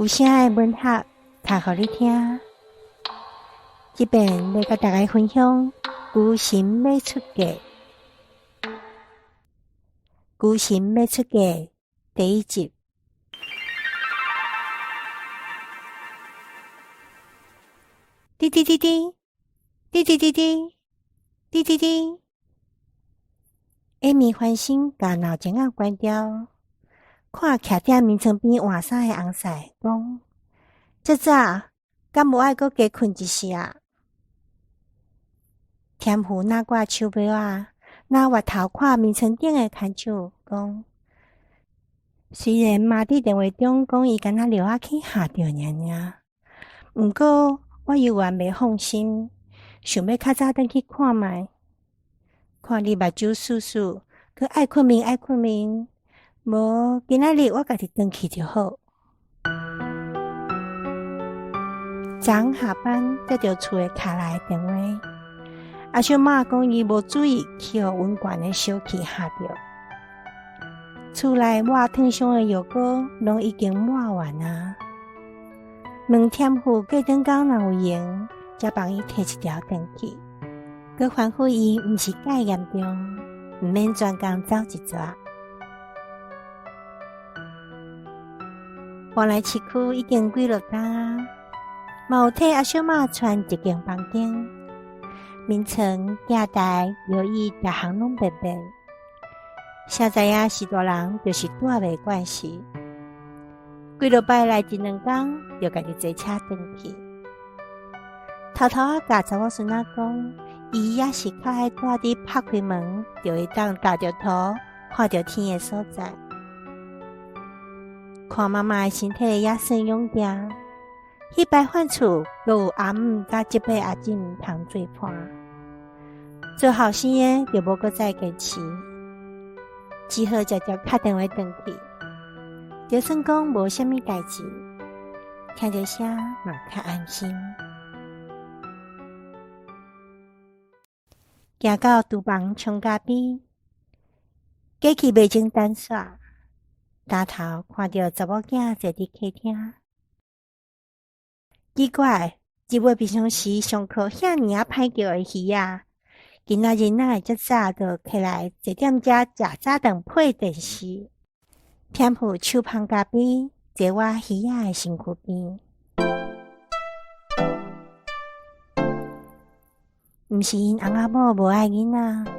有聲的文學讀予你聽。這遍欲佮大家分享《孤神欲出嫁》，孤神欲出嫁第一集。滴滴滴滴，滴滴滴滴，滴滴滴。艾米翻身，共鬧鐘仔關掉，看徛佇眠床邊換衫的翁婿，講：遮早，敢無愛閣加睏一時啊？添福若掛手錶仔，若回頭看眠床頂的牽手，講：雖然媽佇電話中講伊敢若尿仔去嚇著爾爾，毋過我猶原袂放心，想欲較早轉去看覓。看你目睭澍澍，閣愛睏眠愛睏眠，無今仔日我家己轉去就好。昨昏下班接著厝的敲來的電話，阿小媽講伊無注意去予溫懸的燒氣嚇著，厝內抹燙傷的藥膏攏已經抹完啊。問添福過轉工若有閒，才幫伊提一條轉去。閣吩咐伊毋是蓋嚴重，毋免專工走一逝。搬來市區已經幾落冬啊，嘛有替阿小媽攢一間房間，眠床、鏡台、搖椅，逐項攏變變。誰知影是大人，就是蹛袂慣勢。幾落擺來一兩工，就家己坐車轉去。偷偷仔共查某孫仔講，伊也是較愛蹛佇拍開門就會當踏著塗看著天的所在。看媽媽的身體也算勇健，彼擺返厝，閣有阿姆佮這輩阿姊通做伴。做後生的就無閣再堅持，只好直接敲電話轉去。就算講無啥物代誌，聽著聲嘛較安心。行到廚房窗架邊，機器袂前單煞，抬頭看著查某囝坐佇客廳。奇怪，這尾平常時上課遐爾仔歹叫的魚仔，今仔日哪會遮早就起來坐踮遮食早頓配電視？添福手捧咖啡，坐我魚仔的身軀邊。毋是𪜶翁仔某無愛囡仔，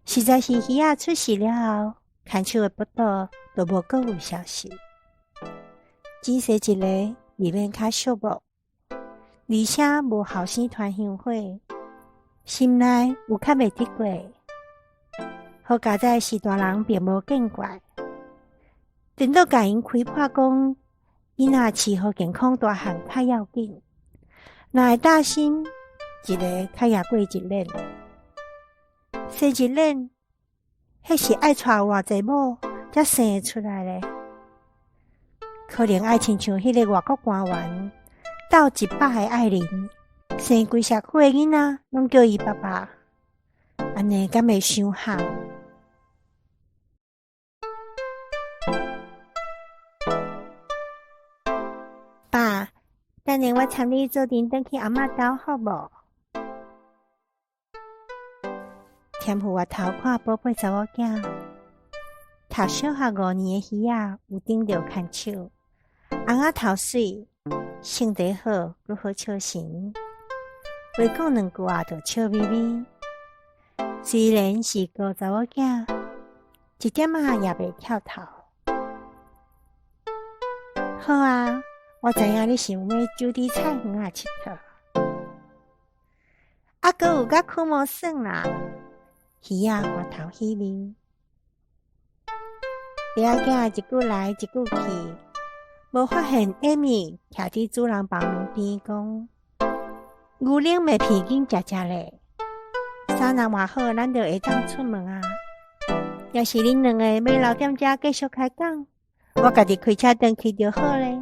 實在是魚仔出世了後，牽手的腹肚就無閣有消息。只生一个，未免較寂寞，而且無後生團香火，心內有較袂得過。好佳哉是大人並無見怪，顛倒共𪜶開破講，囡仔飼予健康大漢較要緊。若會擔心，一个較贏過一輪，生一輪，彼是愛娶偌濟某才生會出來咧？可能愛親像彼个外國官員鬥100个愛人，生規社區的囡仔攏叫伊爸爸，按呢敢會傷肨？爸，等下我摻你做陣轉去阿嬤兜好無？添福回頭看寶貝查某囝，讀小學五年的魚仔有頂著牽手，翁仔頭媠，性地好，閣好笑神，話講兩句仔就笑眯眯。雖然是孤查某囝，一點仔也袂跳頭。好啊，我知影你想欲走佇菜園仔𨑨迌，啊，閣有佮驅魔耍啦。魚仔歡頭喜面，弟仔囝一句來一句去，無發現艾米徛佇主人房門邊講：牛奶麥片緊食食咧，衫若換好，咱就會當出門啊。若是恁兩個欲留踮遮繼續開講，我家己開車轉去就好咧。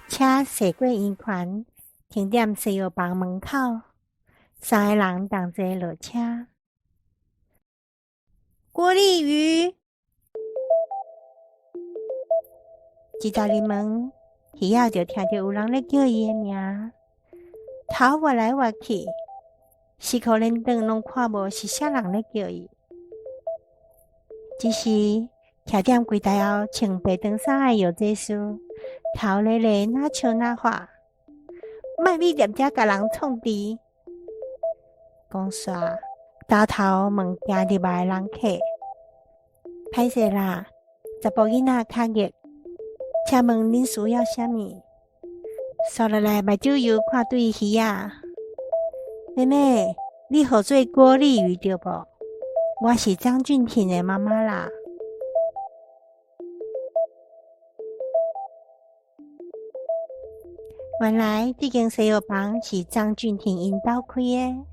車駛過圓環，停佇西藥房門口，三个人同齊落車。郭麗魚，一踏入門，魚仔就聽著有人咧叫伊的名，頭歪來歪去，死苦連轉攏看無是啥人咧叫伊。這時，徛佇櫃台後穿白長衫的藥劑師，頭咧咧若笑若話，莫你踮遮共人創治。講煞，焦頭問行入來的人客，歹勢啦，查埔囡仔較熱，請問恁需要啥物？煞落來目睭又看對魚仔，妹妹，你號做郭麗魚對無？我是張俊廷的媽媽啦。原來這間西藥房是張俊廷𪜶兜開的。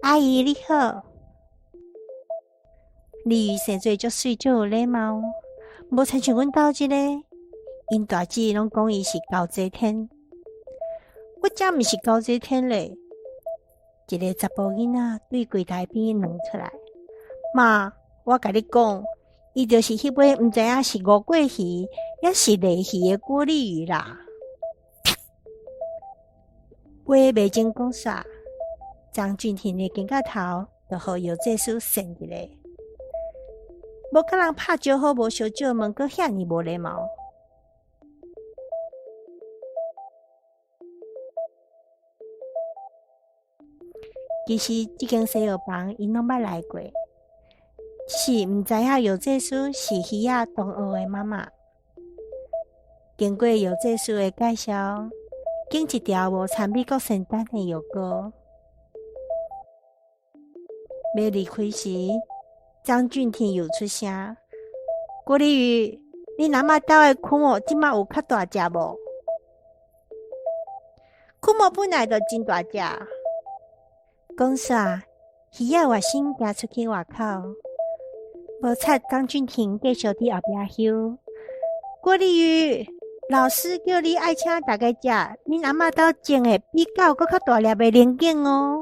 阿姨你好，麗魚生做足媠足有禮貌，無親像阮兜這个，𪜶大姊攏講伊是高濟天，我才毋是高濟天咧。一个查埔囡仔對櫃台邊囥出來，媽，我共你講，伊就是彼尾毋知影是吳桂魚，抑是鯉魚的郭麗魚啦。話袂經講煞，張俊廷的肩胛頭就予藥劑師扇一下，無共人拍招呼，無相借問，閣遐爾無禮貌。其實這間西藥房，𪜶攏捌來過，只是毋知影藥劑師是魚仔同學的媽媽。經過藥劑師的介紹，揀一條無摻美國仙丹的藥膏。欲離開時，張俊廷又出聲：郭麗魚，恁阿嬤兜的蛆毛這馬有較大隻無？蛆毛本來就真大隻。講煞，魚仔活身行出去外口，無插張俊廷繼續佇後壁唏。郭麗魚，老師叫你愛請大家食，恁阿嬤兜種的比狗閣較大粒的龍井哦。